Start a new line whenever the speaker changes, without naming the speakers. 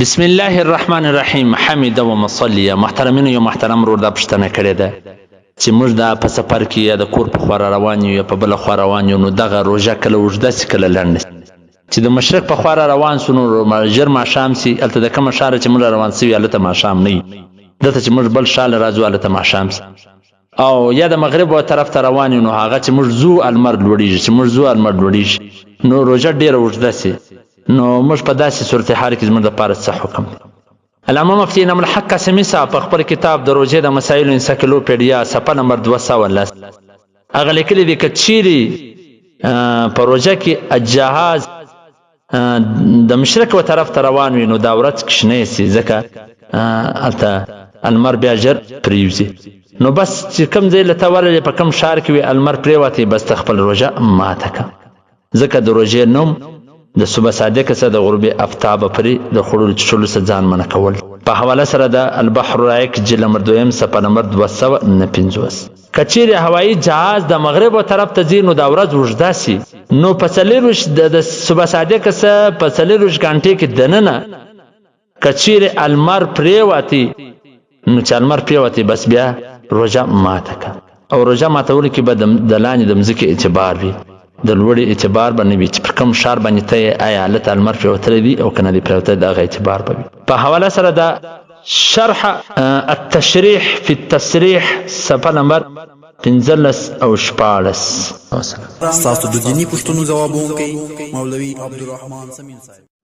بسم الله الرحمن الرحیم حمد و مصلیه. محترمینو، یو محترم ورور دا پوښتنه کړې ده چې موږ دا په سفر کې یا د کور په خوا را روان یو یا په بله خوا روان یو، نو دغه روژه کله اوږده سي، کله لنډه سي. چې د مشرق په خوا را روان سو نو ژر ماښام سي، هلته د کومه ښاره چې موږ را روان سوي هلته ماښام نه وي، دلته چې موږ بل ښار له راځو هلته ماښام سي. او یا د مغرب و طرف ته روان یو، نو هغه چې موږ ځو المر لوړیږي، چې موږ ځو المر لوړیږي، نو روژه ډېره اوږده سي. نو موږ په داسې صورتحال کې زموږ دپاره څه حکم دی؟ علامه مفتي انعام الحق قاسمي صاحب په خپل کتاب د روژې د مسایلو انسایکلوپیډیا، صفحه نمبر 210، هغه لیکلي دي که چیرې په روژه کې جهاز د مشرق و طرف ته روان وي، نو دا ورځ کوچنۍ سي، ځکه هلته المر بیا ژر پریوځي. نو بس چې کوم ځای له ته ورغلې، په کوم ښار کې وي، المر پرېوتی، بس ته خپل روژه ماته که، ځکه د روژې نوم د صبح صادق څخه د غروب افتابه پرې د خوړلو چښلو څخه ځان منع کول. په حواله سره د البحر الرائق، جلد نمبر دویم، صفحه نمبر 259. که چیرې هوایي جهاز د مغرب و طرف ته ځي، نو دا ورځ اوږده سي. نو په 24 د صبح صادق څخه په 24 ګانټې کې دننه که چیرې المر پرېوتی، نو چې المر پرېوتی، بس بیا روژه ماته که. او روژه ماتولو کې به د لاندې د مځکې اعتبار وي، د لوړې اعتبار به نه وي، چې پر کوم ښار باندې ته یې، آیا هلته لمر پرېوتلی دی او که نه دی پرېوتلی، د هغه اعتبار به وي. په حواله سره د شرح التشریح فی التصریح، صفحه نمبر 15 او 16.
ستاسو د دیني پوښتنو ځوابوونکی مولوي عبدالرحمن صمیم صاحب.